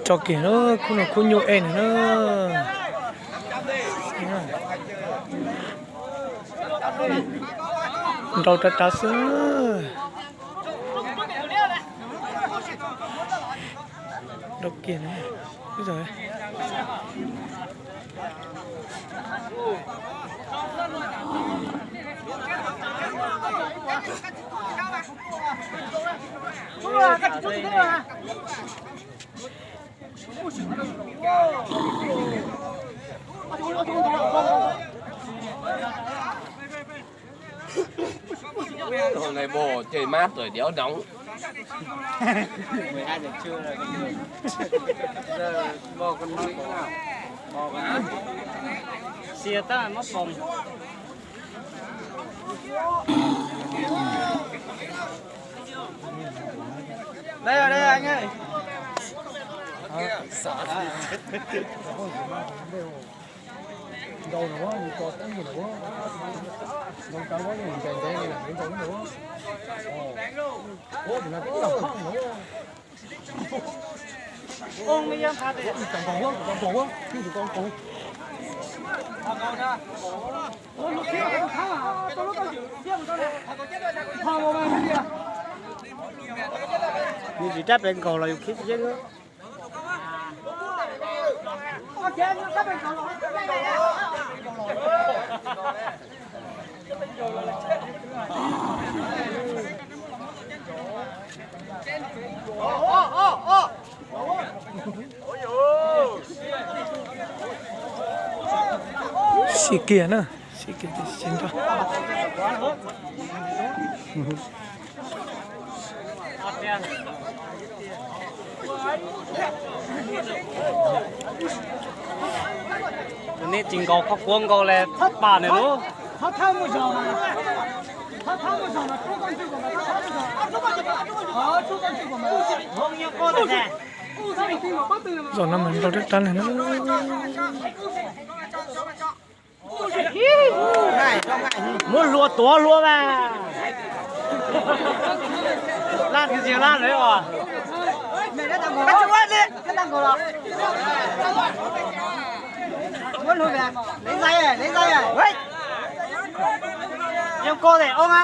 Tso kiag na, khub no khub nyuj ej na. Nrau rab rab xwb. Nrau kiag na. Hôm nay bồ chơi mát rồi đéo nóng. Mười hai giờ trưa rồi. Giờ bò con nóng. Bò con nóng. Xìa tao móc phòng. Đây rồi, đây rồi anh ơi. Nrau no, nws tso teeb no, nrau cov nws ntev ntev li, nrau no. Ua, tus no twb lam phaj no. Ib tsoom nkaus, tus nkaus, ib tsoom nkaus. Yus tsis rab pem nkaus los yus khib tsis yeej. Sim kiag na, sim kiag ces sim nrog. Tus nej tsis nkaus qhov kuav nkaus le thab pas nws lub. Zaum no mas nrau rab rab na. Muab hlua tuav hlua mas. Laj twg tsis laj lawm os. Yeej koj de ob na.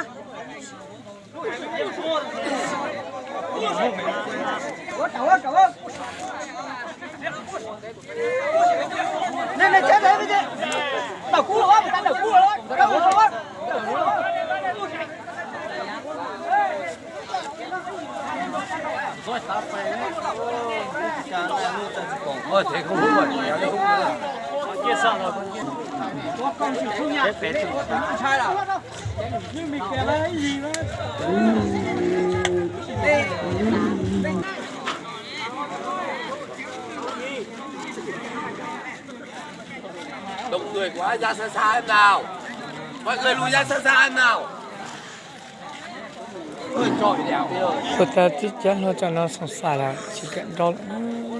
Đông người quá, ra xa xa em nào. Mọi người lùi ra xa xa em nào. Ua cas tib cab hlua tsam no xoom xais lawm tsis kam nrau lawm.